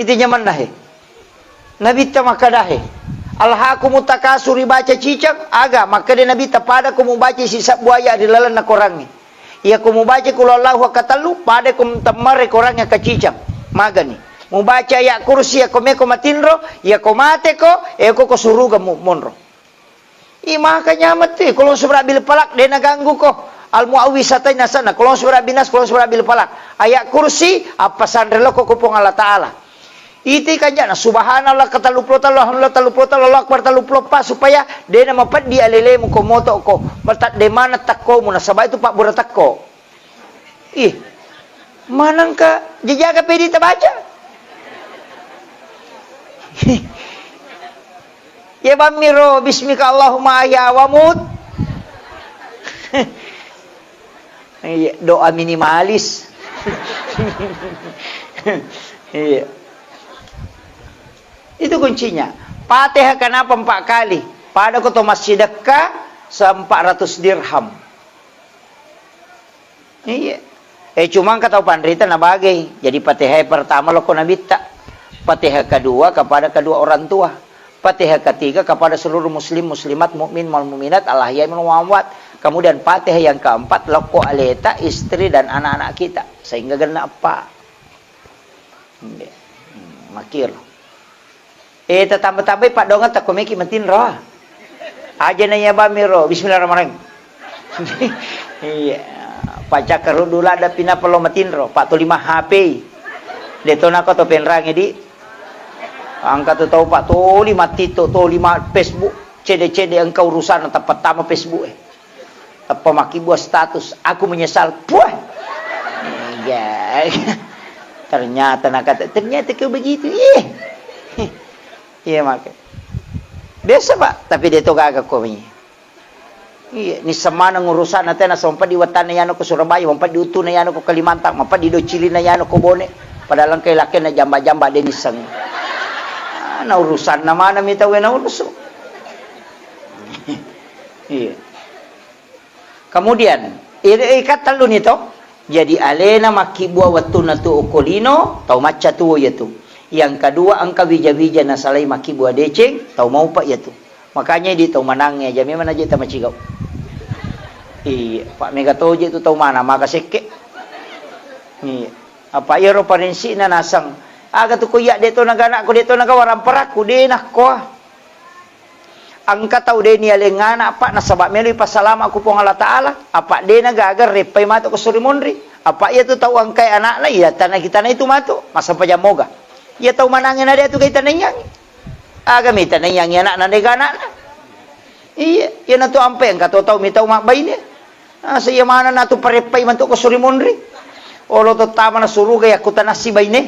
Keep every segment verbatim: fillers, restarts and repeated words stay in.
Iti nyamanna he. Nabitta makkada he, "Alhakumut takasur," ribaca ciceng, aga makkeda Nabitta, "Pada ko mubaca sisebbu aya ri lalenna korangnge. Iya ko mubaca qul huwallahu akkatellu, pada ko temmare korangnge akkaciceng." Magani. Mubaca ayat kursi, iya ko meko matinro, iya ko mate ko, eko ko suruga mu-, monro. Ih, maka nyameng tu, Qul a'udzu birabbil falaq, de' naganggu ko. Al muawwizatain asanna, Qul a'udzu birabbin nas, Qul a'udzu birabbil falaq. Ayat kursi, appasanre loko ko Puang Allah Ta'ala. Iti kanjana, subhanallah ka tellu pulo tellu, alhamdulillah tellu pulo tellu, Allahu akbar tellu pulo eppa, supaya de' namapeddi alelemu ko moto ko. Matadde maneng tekkomu, nasaba itu pabbura tekko. Ih, manengka jajaga pedi tabaca. Iya bammiro, "Bismika Allahumma ahya wa mut." Iya, doa minimalis. Iya. Itu kuncinya. Fatihah kenapa empat kali? Pada ko to massidekka, se-, empat ratus dirham. Iya. Eh, cuma engka tau panrita nabagai. Jadi Fatihah pertama loko Nabitta. Fatihah kedua kepada kedua orang tua. Fatihah ketiga kepada seluruh muslim, muslimat, mukmin, wal mukminat, al ahya minhum wal amwat. Kemudian Fatihah yang keempat loko aleta, istri dan anak-anak kita. Sehingga genna eppa. Iya. Hmm, makiro. Eh, tatamba-tambai paddoangeng takko meki matinro. Aja na iya bammiro, bismillahirrahmanirrahim. Iya. Pacakkaru dula ada pinapa lo matinro, Pak, tuli ma H P. De' to nako to penrangi di. Angka tu tau, Pak, tuli ma TikTok, tuli ma Facebook, cede-cede engka urusan tappa tama Facebook e. Tappa makkibua status, "Aku menyesal." Puah. Iya. Ternyata nakata, "Ternyata kau begitu." Ih. Iya, maka. Biasa, Pak, tapi de' to gaga ko mi. Iya, ni semana ngurusan tena sompa di wetana yano ko Surabaya, sompa di utuna yano ko Kalimantan, mampa di docilina yano ko Bone. Padahal engka lakkena jamba-jamba de' nisseng. Ah, na urusanna mana mi tau na urusu. Iya. Kemudian, i-, i-, ikattellu ni to. Jadi alena makkibua wettunna tu okko lino, tau macca tuo iya tu. Yang kedua, engka wija-wija nasalai makkibua deceng, tau maupa iya tu. Makanya di tau manangnge aja memang aja tamacigau. Iya, Pak, mega toje tu tau mana maka sekke. Iya. Apa iya ro parensikna nasang. Aga tu ko iya de' to naga anakku, de' to naga waramparakku, de' nakko. Engka tau de' nialeng ana', Pak, nasaba' meloi passalama' ku Puang Allah Ta'ala, apa' de' nagaga reppai matu ko suri monri. Apa' iya tu tau engkai ana'na, iya tana-, kitanai tu matu, massempajang moga. Iya tau manangnge na de' tu ga itanaiyangngi. Aga mi itanaiyangngi ana'na, de' ga ana'na. Iya, iyanatu ampe engka to tau mi tau mabbaine. Ah, saiya manenna tu pareppai matu ko suri monri. Olo to tamana suruga yakkutanassi baine.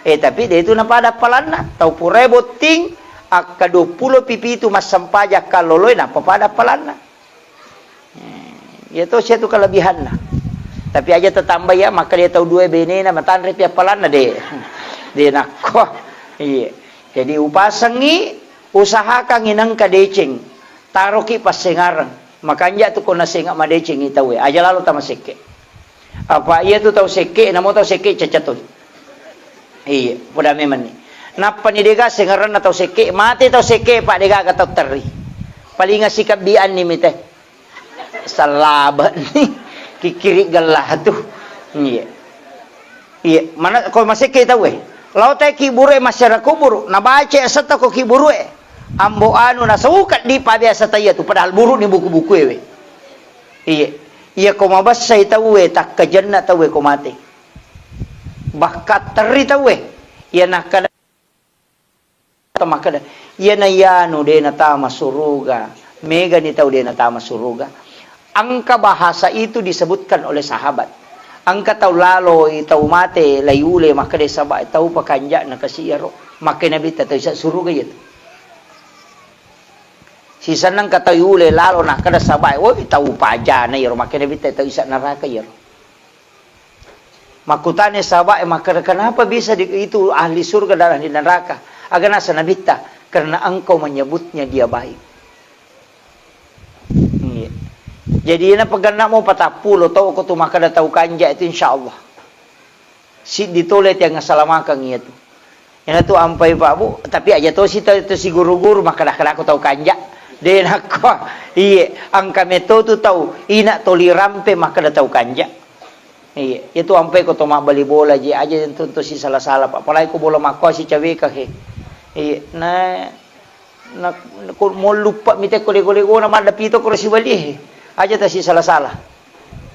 Eh, tapi de' tu napada appalanna. Tau purae botting, akka duappulo pi pitu massempajang kalloloe, nappa pada appalanna. Eh, iya to sia tu kelebihanna. Tapi aja tetamba iya, maka dia tau dua benena, matanre pi appalanna, de'. De' nakko. Iya. Jadi upasengngi, usahakangngi nengka deceng. Taroki passengareng. Makanja tu ko nasenga madecengngi tauwe. Aja lalo tamasekke. Apa iya tu tau sekke, namo tau sekke cacca toi. Iya, poda memanni. Nappani de' ga sengarenna tau sekke, mate tau sekke, Pak, de' gaga tau terri. Palinga sikabbianni mi te. Sallabani. Kikkiri gella tu. Iya. Iya, mana ko masekke tauwe. Lao te kiburu'e masyarakat kuburu, nabaca asetta ko kiburu'e. Ambo anu nasauka di pabiasa taiya tu, padahal buru'ni buku-buku ewe. Iya. Iya ko mabessai tauwe, takkajenna tauwe ko mate. Bahkan terri tauwe. Iya nakkeda, makkeda, "Iyana iyanu de' natama suruga, megani tau de' natama suruga." Engka bahasa itu disebutkan oleh sahabat. Engka tau laloi, tau mate, laiule, makkeda saba' tau pakanja'na kasi iyaro. Makkeda Nabitta tau isa suruga iya tu. Sisenna engka tau iule lalo nakkeda saba', "Woi, tau pajana iyaro." Makkeda Nabitta tau isa neraka iyaro. Makkutana sahabae makkeda, "Kenapa bisa di-, itu ahli surga dan ahli neraka?" Aga naseng Nabitta, "Karena engkau menyebutnya dia baik." Iya. Jadi, iyana peganna'mu patappulo tau ko tu makkeda tau kanja itu, insya Allah. Siddi tole tiang asalamakeng iya tu. Iyana tu ampai, Pak, Bu, tapi aja tosi tau, tosi guru-guru makkada-kada ko tau kanja. De nakko, iye, engka meto tu tau, ina toli rampe makkada tau kanja. Iye, iya tu ampai ko to mabbali bola je, aja tu tosi sala-sala, Pak. Apalagi ko bola makkoa si caweka he. Iye, na, na, ko molluppa mi te ko lego-legona madda pito ko sibali he. Aja tasi sala-sala.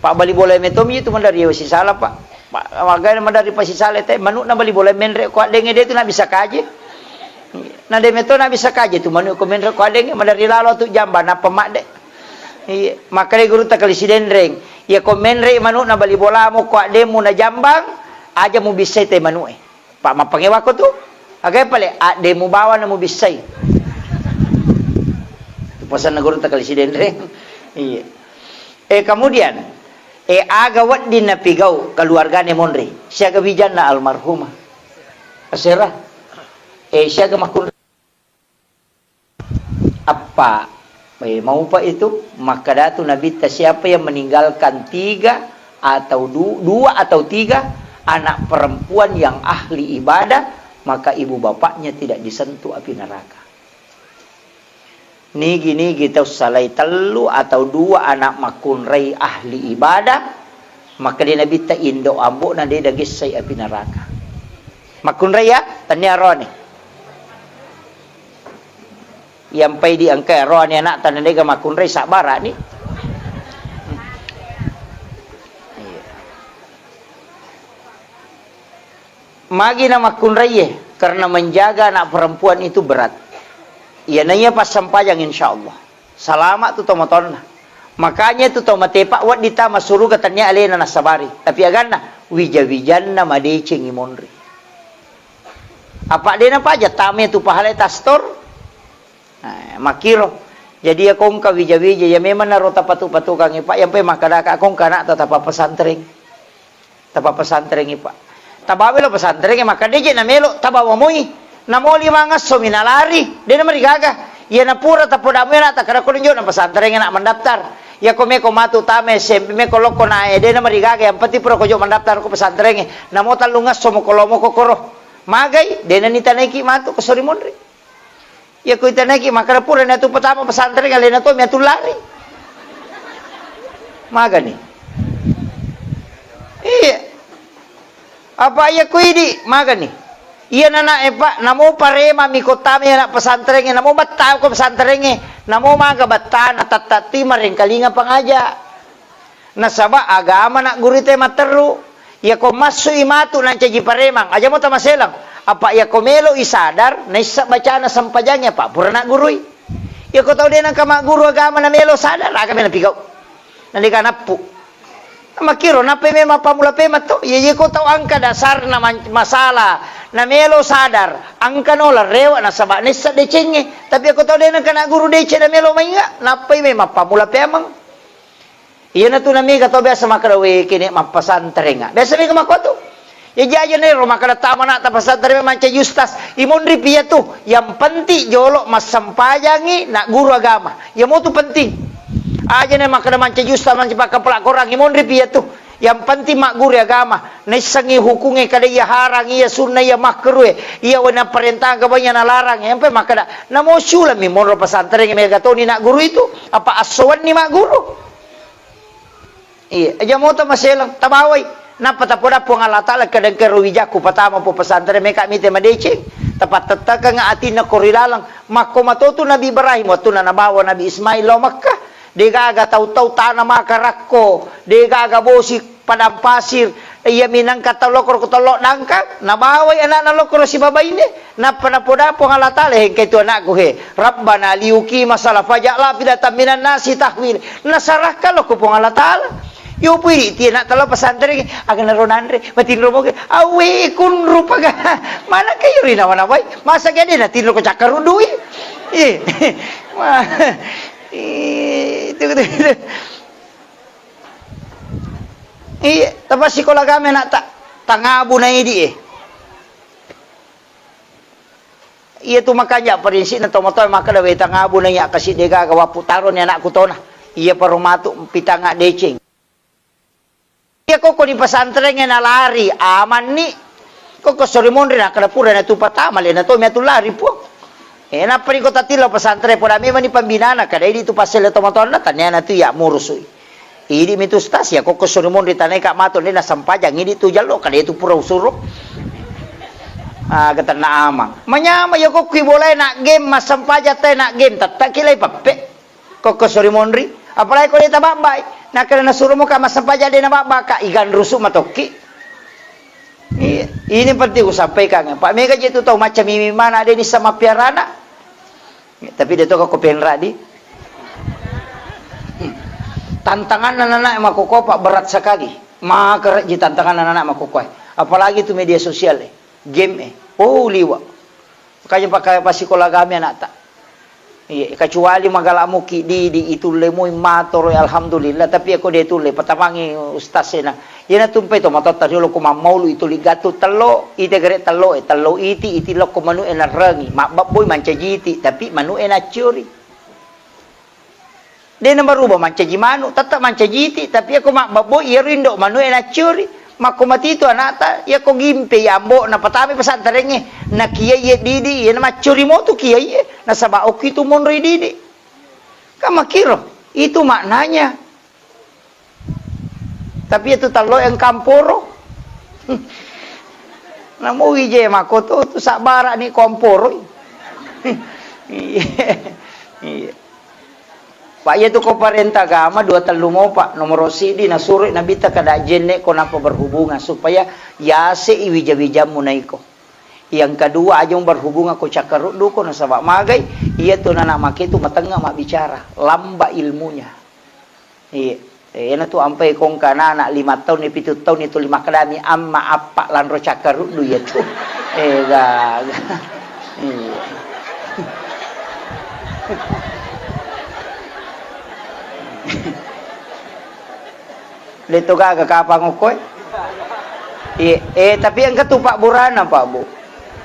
Pabbali bola metomi tu maderri sisala, Pak. Pak, magana maderri pasisala te, manu'na bali bola menre ko addengnge de tu nabissa kaje. Na de meto nabissa kaje tu manu ko menre ko addengnge maderri lalo tu jambang nappa madde. Iya, makkeda gurutta Kali Sidenreng, iya ko menre manu'na bali bolamu ko addemmu na jambang, aja mubissai te manu'e. Pak, mappangewakko tu? Aga pale adde mubawa na mubissai. Tu pasanna gurutta Kali Sidenreng. Iya. Eh, kemudian, eh, aga wedding napigau keluargane monri. Siaga wijanna almarhumah. Asera. Eh, siaga makkunrai. Appa, eh, maupa itu, makkadatu Nabitta, siapa yang meninggalkan tiga atau du-, dua atau tiga anak perempuan yang ahli ibadah, maka ibu bapaknya tidak disentuh api neraka. Nigi-nigi tau salai tellu atau dua anak makkunrai ahli ibadah, makkeda Nabitta, indo ambo'na de dagessai api neraka. Makkunrai ya, tania roane. Iyampai di engka roani anakta na dega makkunrai sabbarani. Iya. Magi na makkunraie, karena menjaga anak perempuan itu berat. Iya naiya passempajang insyaallah. Salama tu tomatoanna. Makanya tu tomatepa wedding tama suruga tania alena nassabari. Tapi aganna wija-wijanna madecengi monri. Apa dena paja tame tu pahala tastor. Nah, makkiro. Jadi ya kongka wija-wija ya memang naro tapatu-patukangi, Pak, yang pe makkadaka kongka anakta tapa pesantren. Tapa pesantrengi, Pak. Tabawa lo pesantrengi, makkada je namelo tabawa moi. Namo lima ngesso mi nalari, de namarigaga. Iya napura tapodamu ya nak takada ko njo na pesantrengi nak mendaftar. Ya ko meko matu tama S M P meko lokko na e, de namarigaga, yang penting pura ko jo mendaftar ko pesantrengi. Namo tellung ngesso mo ko lomo ko koro. Magai, de nani tanaiki matu ko sori monri. Iya ko itanaiki makkada purani atu pertama pesantren alena to mi atu lari. Magani. Iya. Apa iya ko idi magani. Iya nana e, Pak, namo parema mi ko tama iya nak pesantren e, namo batta ko pesantren e, namo maga battana tattatti marengkalinga pangaja. Nasaba agama nak guru te matteru. Iyako massui matu nancaji paremang, aja mo tamaselang. Apa iyako melo i sadar, naissa bacana sempajangnge, apa pura nak gurui. Iyako tau de nengka magguru agama na melo sadar, aga mena pigau. Na deka nappu. Makkiro, nappai memang pammula pemeng to. Iya, iyako tau engka dasarna man-, masalah, na melo sadar, engka no larewa nasaba naissa decengnge. Tapi iyako tau de nengka nak guru deceng na melo mainga, nappai memang pammula pemeng. Iyanatu namega tau biasa makkeda, "We, kene mappasantarenga." Biasa mega makkuatu. Iya jaji nero makkeda tama anakta pasantareng mancaji ustaz. Imonri pi iyatu. Yang penting jolo massempajangi nak guru agama. Iyamotu penting. Aja na makkeda mancaji ustaz, mancaji pakkappala Korang, imonri pi iyatu. Yang penting magguru agama. Naissengngi hukungnge kada iya harang, iya sunna, iya makruh, iya wena parentang, iya nalarang. Yang penting makkeda, namo siuleng mi monro pasantareng mega toni nak guru itu. Apa assowenni magguru? Iya, aja moto maselang, tabawai. Nappa tapoda Puang Allah Taala, kadang kero wijakku patama po pesantren, meka mite madeceng. Tapattettakeng atinna ko ri laleng. Makko matotu Nabi Ibrahim, wattunna nabawa Nabi Ismail lao Makkah. Degaga tau-tau tana maka rakko, degaga bosi padang pasir. Iya minangka tau lokoro ko tollo dangkang, nabawai anakna lokoro sibabaine. Nappa napoda Puang Allah Taala, "He, engkai tu anakku, he. Rabbana liyuqima shalah faj'al afidatan minan nasi tahwi." Nasarahkan lo ko Puang Allah Taala. Yo pui ti anakta lao pesantren, aga naro nanre, matinro moga. Awe kunru paga. Mana kayo ri nawa-nawai? Masa gede natinro ko cakkarudui? Eh. Wah. Eh, itu, itu, itu. Iya, tapi sikola agama anakta. Tangabu na idi, eh. Iyatu makanja' prinsipna tomatoa makkeda, "We, tangabu na iya kasi degaga wappu taroni anakku tona. Iya paro matu pitanga deceng." Iya kokko di pesantrengnge nalari, amanni. Kokko sori monri, nakkeda pura natu patama, le natomi atu lari, puo. E, nappa ni ko tatillo pesantren, poda memang ni pembinana, kada idi tu paselle tomatoanna, taniana tu iya murusui. Idi mi tu stas, ya kokko sori monri tanai ka mato, de nasempajang, idi tu jallo, kada itu pura usuro. Ah, getanna amang. Manyama ya kokki bolai nak game, massempajang tai nak game, tetta kilai peppe. Kokko sori monri, apalagi ko de tababbai. Nakkeda nasuromo ka massempajang de nababbaka, iganrusu matokki. Iya, ini penting kusampaikan. Pak mega je tu tau macam mimi mana de nissa mappiarana. Tapi de to ko penra di. Tantangan anak-anak makoko, Pak, berat sekali. Maka ji tantangan anak-anak makoko. Apalagi tu media sosial, eh. Game, eh. Oh, liwa. Makanya pakai pasikola kami anak tak. Iya, kecuali magala muki di, di itulle mui matoro, alhamdulillah, tapi ako de tulle, patamangi ustaz sena. Iyana tumpai to matotta riolo ko mammaulu ituli gatu tello, ite gere tello, e tello iti, iti lokko manu e narrengi, mabbabboi mancaji iti, tapi manu e nacciori. De nabaruba mancaji manu, tetta mancaji iti, tapi ako mabbabbo iyaro indo manu e nacciori, makko matitu anakta, iyako gimpe ya ambo, napatami pesantrengnge, nakiai e didi, iyana maccori motu kiai e, nasaba okki tu monroi didi. Kan makiro, itu maknanya. Tapi itu tallo engka amporo. Namo wije makoto tu sabbara ni ko amporoi. Iya. Iya. Pak, iya tu ko parenta agama dua tellu mopa. Nomoro sidi nasuro Nabitta kada jenne ko napa berhubungan supaya yase i wija-wijammu naiko. Yang kedua, aja berhubungan ko cakkaruddu ko nasaba magai, iya tu nana make tu matengnga mabbicara, lamba ilmunya. Iya. Eh, ena tu ampai kongka anak lima tahun, pitu tahun itu lima kadami amma appa lanro cakkaruddu iya tu. Eh, gaga. Iya. Letto gaga kapang okkoe. Iya, eh, tapi engka tu pabburana, Pak, Bu.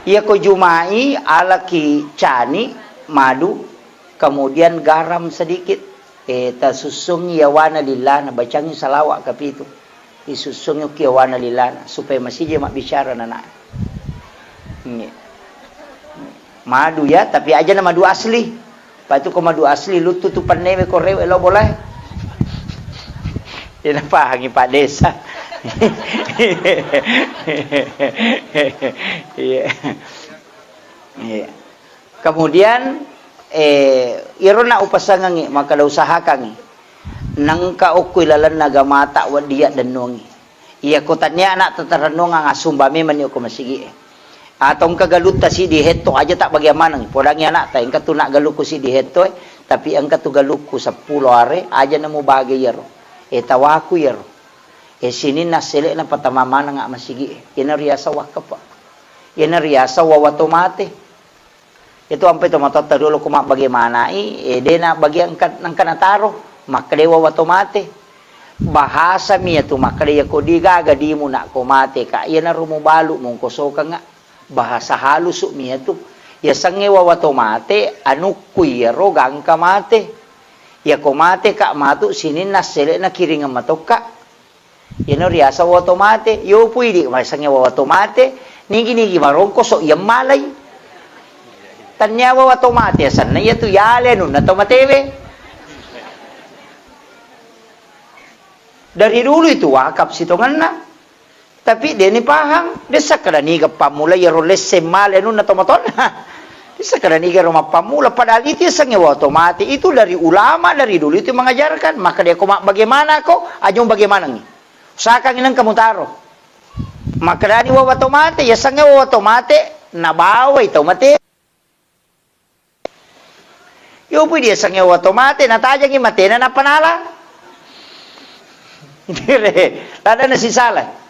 Iya ko jumai alaki cani madu, kemudian garam sedikit. Eh, tasussungi yawana lillana, bacangi salawat kapitu. Isussungi okki yawana lillana, supaya masija mabbicara nana. Iya. Madu ya, tapi aja na madu asli. Patu ko madu asli, luttu tu pennewe ko rewe lo boleh. Iya napahangi Pak Desa. Iya. Iya. Kemudian, eh, iyaro na upasangengngi, makkeda usahakangngi. Nengka okko ilalenna agamata wedding yaddennuangngi. Iya ko tania anak tatarennungang asumba memang ni okko masigi e. Atau engka galutta sidi hetto aja tak bagian maneng. Podangi anak ta, engka tu nak galukku sidi hetto e, tapi engka tu galukku seppulo are, aja nemu bage iyaro. E tawaku iyaro. E sininna selekna patama maneng ak masigi e. Iyana riasa wakkepa. Iyana riasa wawato mate. Itu ampai tomatoatta riolo ko mabbage manai, e, de na bage engka, engka nataro, makkeda wawa to mate. Bahasa mi iyatu makkeda, iya ko digaga dimu nak ko mate ka, iyanaro mubalu mungko sokeng. Bahasa halusu mi iyatu. Yasengnge wawa to mate, anukku iyaro gangka mate. Iya ko mate ka matu sininna selekna kiringeng matokka. Iyano riaseng wawa to mate, yopu idi masengnge wawa to mate, nigi-nigi marongkoso iya malai. Tania wawa to mate asenna iyatu yale anunna to matewe. Dari dulu itu wakaf sitongenna. Tapi deni pahang, de sakkeda niga pammula iyaro lesseng male anunna to matonna. De sakkeda niga ro mappammula, padahal itu yasengnge wawa to mate. Itu dari ulama dari dulu itu mengajarkan. Maka dia ko mabbagaimana ko, ajong bagaimanangngi. Usahakangngi nengka mutaro. Makkedani wawa to mate, yasengnge wawa to mate, nabawai tau mate. Yopu diasengnge wawa to mate, natajangi matena nappa nala. Ladana sisala.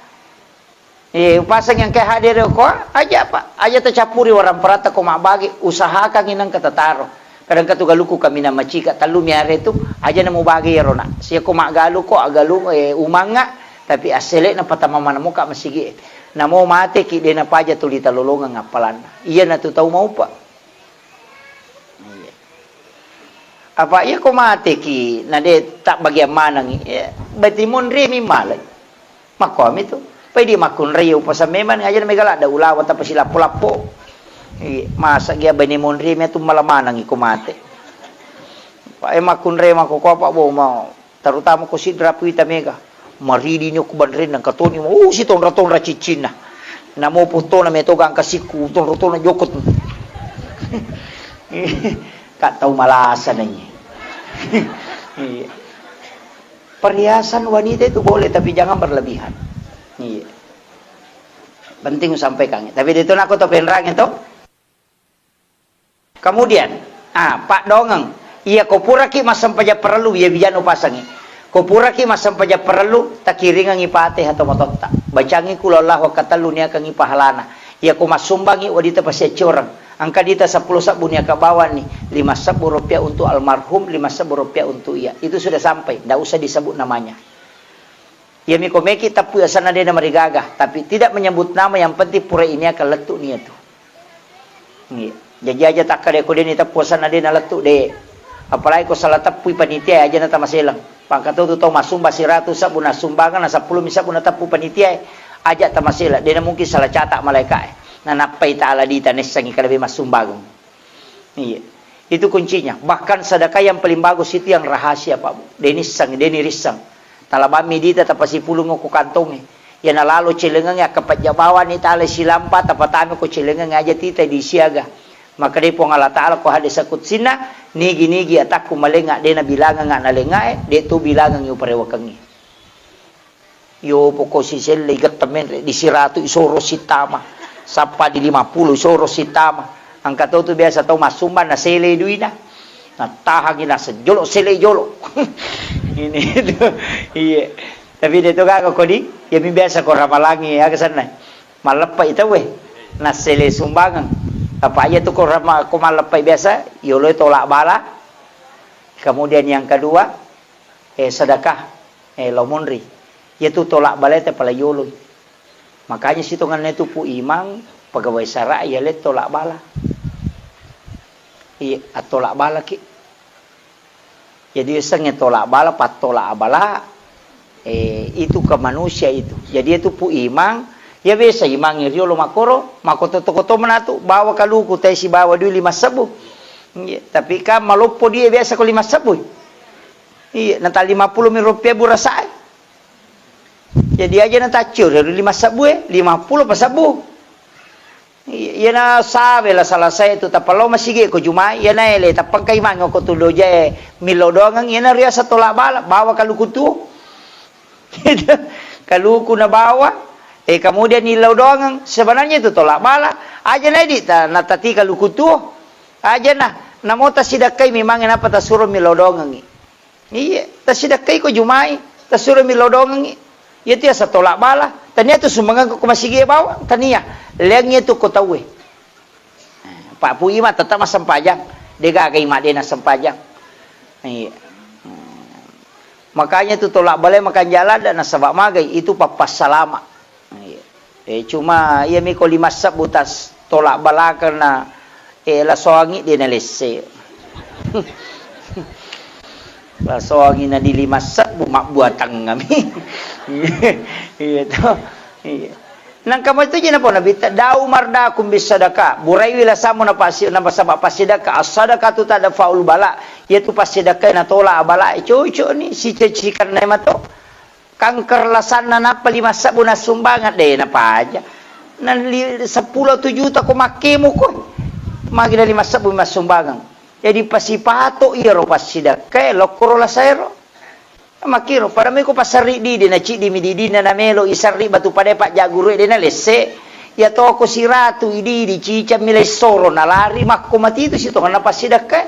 Eh, upaseng yang ke hadir ko, aja apa? Aja tercampuri orang perata ko mabbagi, usahakangngi nengka tataro. Kadang katu galuku kaminang macika, tellu miare tu, aja nemu bagi iyaro nak. Sia ko maggalu ko, agalu, eh, umangnga, tapi asselekna patama maneng moka masigi e. Namo mate ki, de napaja tuli talolongeng appalanna. Iyana tu tau maupa. Iya. Apa iya ko mate ki, na de tak bagian maneng, iya. Berarti monri mi malai. Makkomi tu. Pai di makkunrai upasang memang aja mega ladda ulawa tappa silappo-lappo. Iya, masa gia bene monri me tu malamanang iko mate. Pak e makkunrai mako kopa bo mau terutama ko sidra puita mega. Maridi ni ku banren nang katoni mau si tonra-tonra ciccinna. Namo potona me to gangka sikku tonra-tonra jokot. Kak tau malasa nai. Iya. Perhiasan wanita itu boleh, tapi jangan berlebihan. Iya. Penting sampaikan. Tapi itu nak to penrang itu. Kemudian, ah, pak dongeng. Iya, ko puraki massempajang parellu, iya bijanu pasangi. Ko puraki massempajang parellu, takiringangi Fatihah atau matotta. Bacangi kul Allahu katellu niakangi pahalana. Iya, ko massumbangi wadita pasiaccoreng. Engka dita seppulo sebbu niaka bawani, lima sebbu rupiah untuk almarhum, lima sebbu rupiah untuk iya. Itu sudah sampai, ndak usah disebut namanya. Iya miko meki teppu asanna dena marigaga, tapi tidak menyebut nama, yang penting pura ini akan lettu niatu. Iya. Jaji aja takkada ko deni teppu asanna dena lettu de. Apalagi ko salah teppui panitia aja na tamaselang. Pangkatotu tau massumba siratu sebbu na sumbangan na seppulo mi sebbu na teppu panitia aja tamaselang. Dena mungkin salah catat malaika e. Na nappai taala dita nessangi kalebi massumbangan. Iya. Itu kuncinya. Bahkan sedekah yang paling bagus itu yang rahasia, Pak Bu. Denissang, denirissang. Talabammi dita tapasipulung ko kantongnge. Iya nalalo celengengnge akkapajja bawani tala silampa tapatame ko celengengnge aja tita di siaga. Maka dei Puang Allah Ta'ala ko hadis kutsinna, nigi-nigi atakku malenga dena bilangang na lengae, de tu bilangang uparewakengngi. Yo poko siselle igette menre di siratu isoro sitama. Sappa di lima puluh isoro sitama. Angka tau tu biasa tau massumba na sele duina. Na tahangi na sejolo sele jolo. Ini itu. Iya. Tapi de to gaga kodi, ya mi biasa ko ramalangi aga sanna. Malleppa itawe. Na sele sumbangan. Apa iya tu ko rama ko malleppa biasa, yolo tolak bala. Kemudian yang kedua, eh, sedekah, eh, lao monri. Iyatu tolak balae tapalai yoloi. Makanya sitongenna itu Pu Imang, pegawai sara iya le tolak bala. Iya, attolak bala ki. Jadi sengnge tolak bala, pattolak bala, eh, itu ke manusia itu. Jadi itu Pu Imang, ya biasa Imang riolo makoro, makoto-koto menatu, bawa kaluku teh sibawa dui lima sebbu. Iya, tapi kan maloppo dia biasa ko lima sebbu. Iya, nata lima puluh mi rupiah burasa'e. Jadi aja na taccio ri lima sebbu e, lima puluh pa sebbu. Iya, iyana sawe la salasai tu tappa lao masigi ko Jumai, iyana ele tappengkai mango ko tu dojae millau doangeng, iyana riasa tolak bala, bawa kaluku tuo. Kaluku na bawa, eh, kemudian illau doangeng, sebenarnya itu tolak bala, aja na edita natati kaluku tuo. Aja na, namo tasidakkai memang napa tasuro millau doangengi. Iya, tasidakkai ko Jumai, tasuro millau doangengi. Iya tu asa tolak bala. Tania tu sumbangan ko masigi bawang, tania. Leang iya tu ko tauwe. Pak Pu Ima tetap massempajang. Degaga ima dena sempajang. Iya. Makanya tu tolak bala makan jalan dan nasaba magai itu papassalama. Iya. Eh, cuma iya miko lima sebbu tas tolak balakeng na, eh, lasoangi de nalesse. Lasoangi na di lima sebbu mabbuatang kami. Iya to. Iya. Nang kamu itu jina pona bitta dau mardakum bis sadaka. Buraiwi lasamu na pasi na pasaba pasidaka. As-sadakatu tadfa'ul bala. Iya tu pasidaka na tola abala. Cocok ni si cecikan na mato. Kanker lasanna nappa lima sebbu nassumbangeng, de napaja. Na li-, seppulo tu juta ko makkemu ko. Magi na lima sebbu massumbangeng. Jadi pasipato iyaro passidakkae lokkoro lasaero. Makkiro, pada meko passerri didi, na ciddi mi didinna na melo iserri batu pada pajja guru de na lesse. Iya toko siratu ididi cicammi lessoro na lari makko matitu sitongenna passidakkae.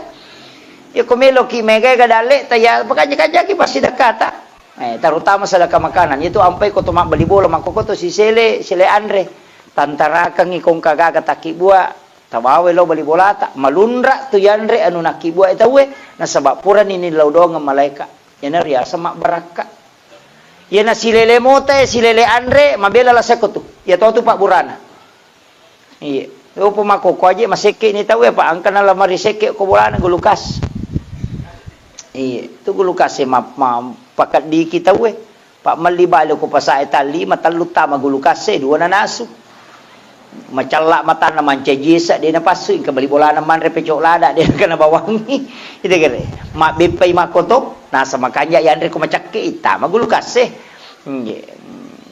Iya ko meloki mega-ega dalle ta ya pakanja-kanjaki passidakkata. Eh, terutama sedekah makanan, itu ampai ko to mabbali bola, makkoko to sisele, sele anre. Tantarakengngi kongka gaga takkibua, tabawa lo bali bolata, malunra tu yanre anu nakkibua tauwe, nasaba purani nillau doangeng malaeka. Yana riaseng mabbarakka. Yana silele mota, silele anre, mabela laseko tu. Iya to tu pabburana. Iya. Upo makkoko aje masekke ni tauwe, apa angkana lamari sekke ko bolana gulukas. Iya, tu gulukas e ma-, ma-, pakeddiki tauwe. Pa' melli bale ko pasae talli, matellu tama gulu kasse, dua nanasu. Macalla matanna mancaji esa, de' napassu, engka bali bolana manre pecok lada, de' nakana bawangi. Ite gere. Mabbeppai makkoto, nasa makanja yanre ko macakke, tama gulu kasse. Nggih.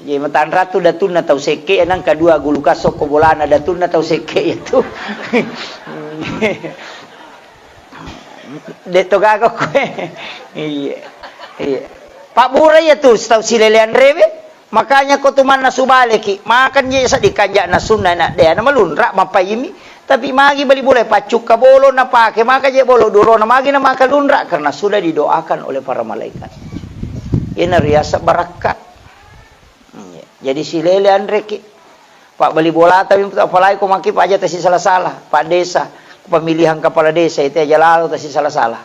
Nggih, matanratu datunna tau sekke, nang kadua gulu kasso ko bolana datunna tau sekke itu. De' to gaga koe. Iya. Iya. Pabbura iya tu, tau silele anrewe. Makanya ko tu manna subaleki, makan je seddi kanja'na sunna na de' na malunra mapaimi. Tapi magi bali bola paccukka bolo napake, maka je bolo durona magi na maka lunra karena sudah didoakan oleh para malaikat. Ina riasa barakkat. Iya. Jadi silele anreki. Pak bali bolata mi, apalagi ko maki Pak aja tasi salah-salah, Pak Desa, pemilihan kepala desa itu aja lalu tasi salah-salah.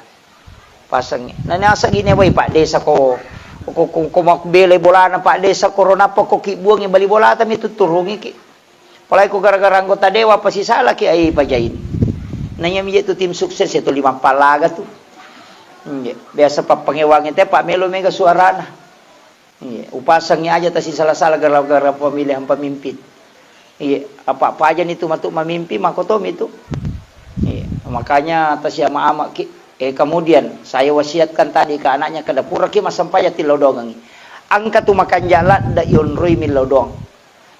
Pasang. Nah, nasa gini wai Pak Desa ko, ko, ko, ko mabbela bolana Pak Desa, korona apa ko ki buangi bali bolata mi tutturungi ki. Apalagi ko gara-gara anggota dewan pasti salah ki ai pajaini. Nanya mi tu tim sukses itu lima palaga tu. Iya. Biasa pappangewangi te Pak melo mega suarana. Iya, upasangi aja tasi salah-salah gara-gara pemilihan pemimpin. Iya, apa-apa aja nitu matu memimpin, makotomi tu. Iya, makanya tasi ama-ama ki. Eh, kemudian saya wasiatkan tadi ke anaknya, kada pura ki massempajang tillau dongangi. Engka tu makanja ladda ionroi millau doang.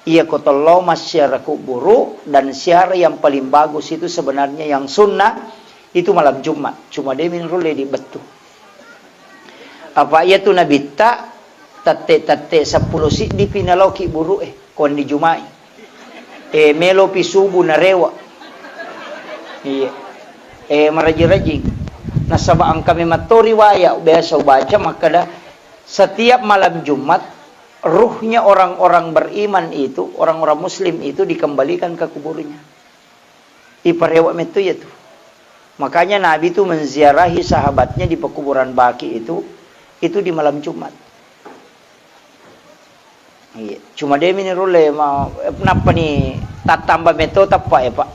Iya ko tello massiara kuburu dan siara yang paling bagus itu sebenarnya yang sunnah itu malam Jumat. Cuma de minro le di bettu. Apa iya tu nabitta tette-tette seppulo siddi pi nalao ki buru e, ko wenni Jumai. E, melo pi subuh narewa. Iya. E, maraji-rajing. Nasaba engka memang to riwayat biasa ubaca makkada setiap malam Jumat ruhnya orang-orang beriman itu, orang-orang muslim itu dikembalikan ke kuburnya. Iparewa metto iya tu. Makanya Nabi tu menziarahi sahabatnya di pekuburan Baqi itu, itu di malam Jumat. Iya, cuma de mini rulle ma, nappa ni tattamba metto tappa e, Pak.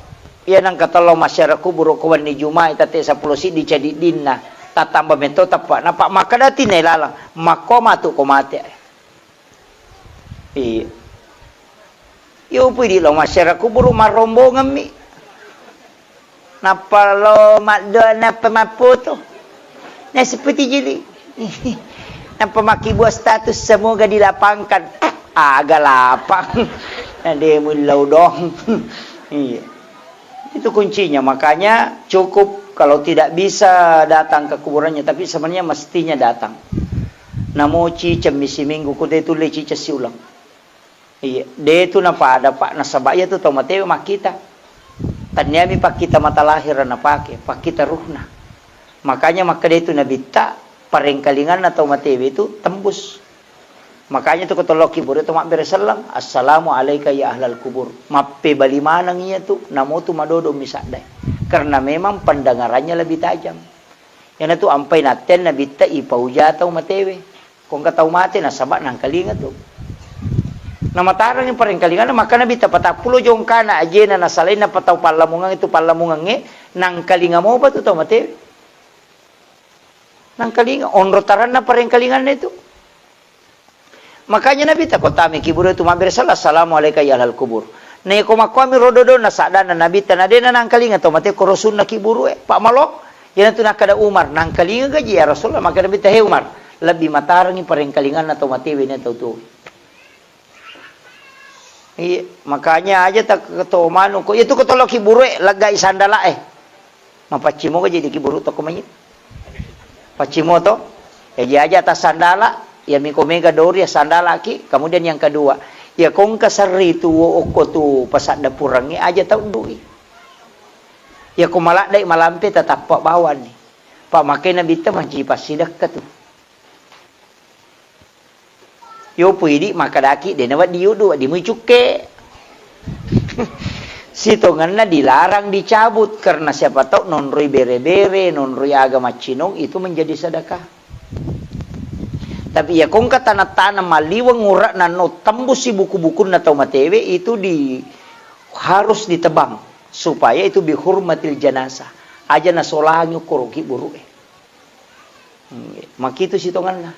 Iya nang katello masyarakat kubur ko wenni Jumat tette seppulo siddi cadiddinna. Tattamba metto tappa. Napa makkada tinne lalang, makko matu ko mate. Iya. Yo pui di lo masyarakat kubur marrombongemmi. Nappa lo maddoa nappa mappoto. Nasipeti jili. Nappa makkibua status semoga dilapangkan. Aga lapang. Nademu illau dong. Iya. Itu kuncinya. Makanya cukup kalau tidak bisa datang ke kuburannya, tapi sebenarnya mestinya datang. Namo ciceng mi siminggu, ko de tulle ciceng siulang. Iya, de tu napada, Pak, nasaba iya tu tau matewe makkita. Tanniami pakkita mata lahir napake, pakkita ruhna. Makanya makkeda tu nabitta, parengkalinganna tau matewe tu tembus. Makanya tu ko tolloki buru tu mabbere selleng, "Assalamu alaika ya ahlal kubur." Mappebali maneng iya tu, namo tu madodo misaddae. Karena memang pendengarannya lebih tajam. Iyana tu ampai natteang nabitta ipauja tau matewe. Ko engka tau mate nasaba nangkalinga tu. Namatarangi parengkalinganna, makkana nabitta patappulo jongkana ajena nasalainna pa tau pallamungang itu pallamungangnge, nangkalinga mopa tu tau matewe. Nangkalinga, onro taranna parengkalinganna itu. Makanya Nabi takko tami kiburu itu mabbere sala, "Assalamu alaika ya ahlal kubur." Nah, ko makkuami rodo-dona sadana Nabi tanadena nangkalinga tau mate koro sunna kiburu e. Pak Malo, yana tu nakkada Umar, "Nangkalinga gaji ya Rasulullah?" Maka Nabi ta, "He Umar, lebih matarangi parengkalinganna tau mate wena tau tuo." Iya, makanya aja tak keto manu ko, itu keto lo kiburu e, lega sandala e. Mapaccing moga jadi kiburu tokko manyit. Paccing mo to. Jaji aja atas sandala, ya miko mega dori ya sandala ki. Kemudian yang kedua, ya kongka serri tu wo okko tu pasadda purangi aja tau dui. Ya ko maladdai malampe tatappa bawani. Pak makai nabitta manci passidekka tu. Yo puidi makkedaki, de nawedding yudu, wedding mui cukke. Sitongenna dilarang dicabut, karena siapa tahu nonroi bere-bere, nonroi aga maccinong, itu menjadi sedekah. Tapi iya kongka tanah-tanah maliweng urak nanno tembusi buku-bukunna tau matewe, itu di, harus ditebang supaya itu bihurmatil janasah. Aja nasolangi ukkoro kiburu e. Makitu sitongenna.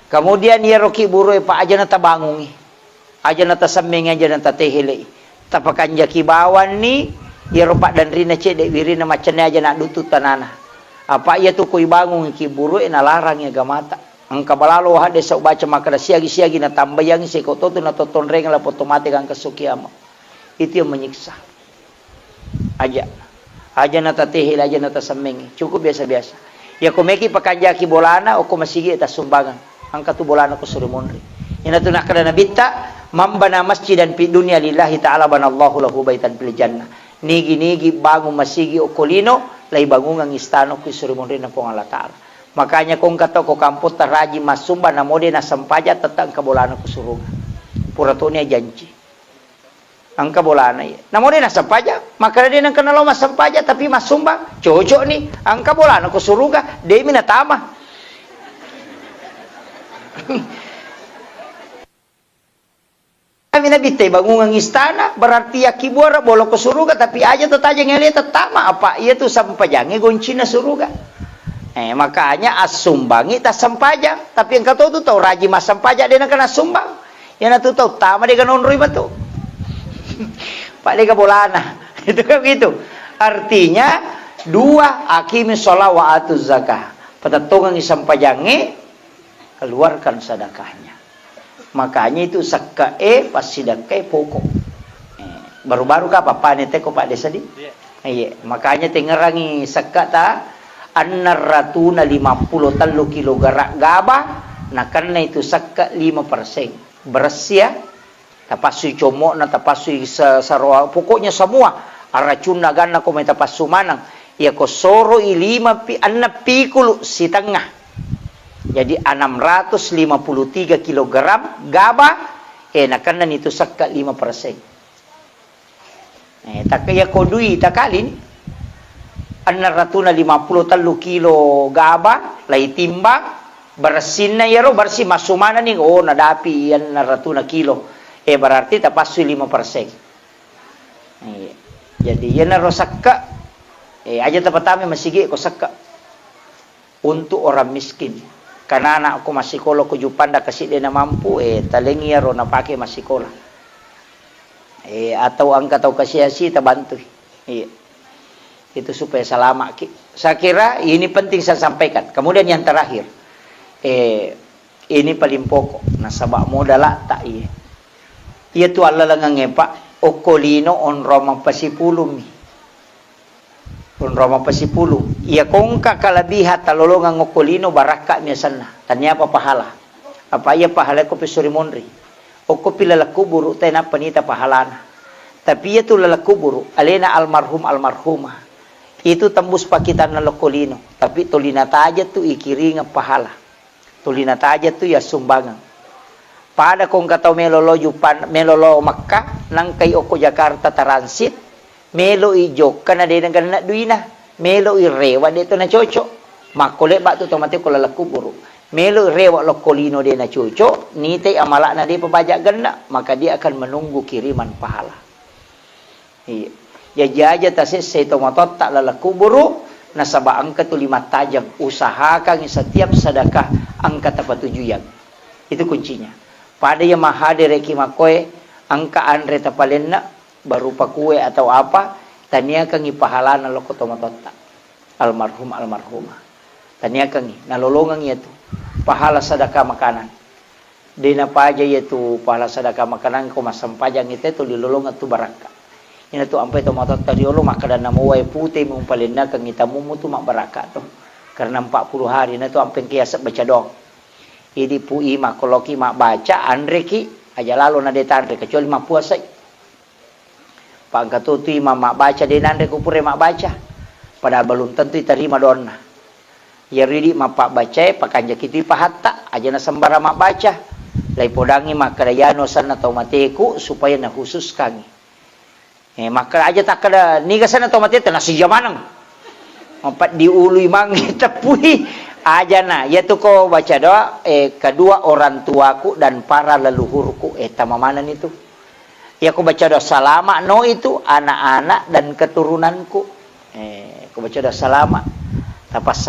Kemudian iyaro kibburu'e, Pak, aja na tabangungi. Aja na tasemmengi, aja na tatehele'i. Tapakanjaki bawanni iyaro paddanrina cedde' wirinna maccanne aja na duttu tanana. Apa' iyatu ko ibangungi kibburu'e nalarangi agamata. Engka balalo hadde' sau baca makkeda siagi-siagi natambayangi seko totu natottonreng lapong to mate gangka esso kiama'. Itu yang menyiksa. Aja. Aja na tatehele, aja na tasemmengi. Cukup biasa-biasa. Iya ko meki pakanjaki bolana, okko masigi tassumbangeng. Engka tu bolana ko suri monri. Ina tu nakkeda Nabitta, "Man bana masjidan fid dunya lillahi ta'ala banallahu lahu baitan fil jannah." Nigi-nigi bangun masigi okko lino, laibangungang istana okko suri monrinna Puang Allah Ta'ala. Makanya ko engka tau ko kampotta rajin massumbang, namo de' nasempaja, tette' engka bolana ko suruga. Pura toni janci. Engka bolana iya. Namo de' nasempaja, makkeda de' nengka nalo massempaja, tapi massumbang, cocok ni. Engka bolana ko suruga, de' mi natama. Kami Nabitta bangungang istana, berarti yakkibuara bolo ko suruga, tapi aja to tajeng ele tettama, apa' iya tu sempajangnge goncina suruga. Eh, makanya assumbangi tassempajang, tapi engka to tu tau rajin massempaja de' nengka nassumbang. Iyanatu tau tama de' ganonroi matu. Pak de' bolana. Itu kan begitu. Artinya, dua, aqimi sholat wa atu zakah. Patettongengi sempajangnge, keluarkan sedekahnya. Makanya itu sekke'e, passidekkae pokok. Eh, baru-baru ka pappane teko Pak Desa di? Iya. Iya, makanya tengerangi sekke' ta, annar ratuna lima pulo tellu kilogram gaba, nakenna itu sekke' lima persen. Beressi ya, tapassui commo'na, tapassui sa-, saroa, pokoknya semua aracunna ganna ko mai tapassu maneng. Iya ko soroi lima pi-, enneng pikulu sitengnga. Jadi enam ratus lima puluh tiga kilogram gaba, eh, nakennani tu sekke' lima persen. Eh, tak-, iya ko dui takalini, enneng ratuna lima pulo tellu kilo gaba, laitimbang, beressinna iyaro, bersih massu manenni, oh, nadapi enneng ratuna kilo. Eh, berarti tapassui lima persen. Iya. Jadi, iyanaro sekke', eh, aja tapatamai masigi ko sekke'. Untuk orang miskin. Karena ko massikola ko Juppandang kasi' de' namampu, eh, talengi iyaro napake massikola. Eh, atau engka tau kasiasi tabantui. Iya. Itu supaya selamat ki. Saya kira ini penting saya sampaikan. Kemudian yang terakhir, eh, ini paling pokok. Nasaba' modalatta iya. Iya tu allalengengnge, Pak, okko lino onrong mappasipulung mi. Onrong mappasipulung. Iya ko engka kalebihan talolongeng okko lino, barakka' mi asenna. Taniapa pahala. Apa iya pahala ko pissuri monri. Okko pi laleng kuburu' te nappa nita pahalana. Tapi iya tu laleng kuburu', alena almarhum almarhumah. Itu tembus pakitanna lokko lino. Tapi toli nataja tu ikiringeng pahala. Tuli nataja tu yassumbangeng. Pada ko engka tau melo lo Jupan-, melo lo Mekka, nangkai okko Jakarta transit, melo i jokka na de' nagenna duina, melo i rewa de' to nacocok. Makko lebba tu to mate ko laleng kuburu. Melo i rewa lokko lino de' nacocok, nitai amala'na de' pabaja genna, maka dia akan menunggu kiriman pahala. Iya. Jaji aja tasessai tomatoatta laleng kuburu, nasaba engka tuli mattajeng. Usahakangi setiap sedekah engka tapatujuyang. Itu kuncinya. Pada iya mahadereki makkoe, engka anre tapalenna, berupa kue atau apa, taniakangi pahalana lokko tomatoatta. Almarhum, almarhumah. Taniakangi, nalolongeng iyatu. Pahala sedekah makanan. De' napaja iyatu pahala sedekah makanan ko massempajang ite tuli lolongeng tu barakka'. Ina tu ampai tomatoatta riolo makkeda namo wae pute mumpalennakengi tamummu tu mabbarakka' to. Karena empat puluh hari na tu ampai engka yaseng baca doang. Idi pu i makkoloki mabbaca, anreki, aja lalo na de' tanre kecuali mappuasai. Pangkatutu imang mabbaca de' nanre ku pura mabbaca. Padahal belum tentu itarima doanna. Iyaro idi mappabbacae, pakanjaki tu ipahatta, aja na sembarang mabbaca. Laipodangi makkeda, "Iyanu asenna tau mateku," supaya nakhususkangi. Eh, makkeda aja takkeda, "Niga asenna tau mateta?" Nasija maneng. Mapeddi ului mange teppui. Ajana, iyatu ko baca doa, eh, kedua orang tuaku dan para leluhurku, eh, tama maneng itu. Iya ko baca doa salama no itu anak-anak dan keturunanku. Eh, ko baca doa salama. Tapassal-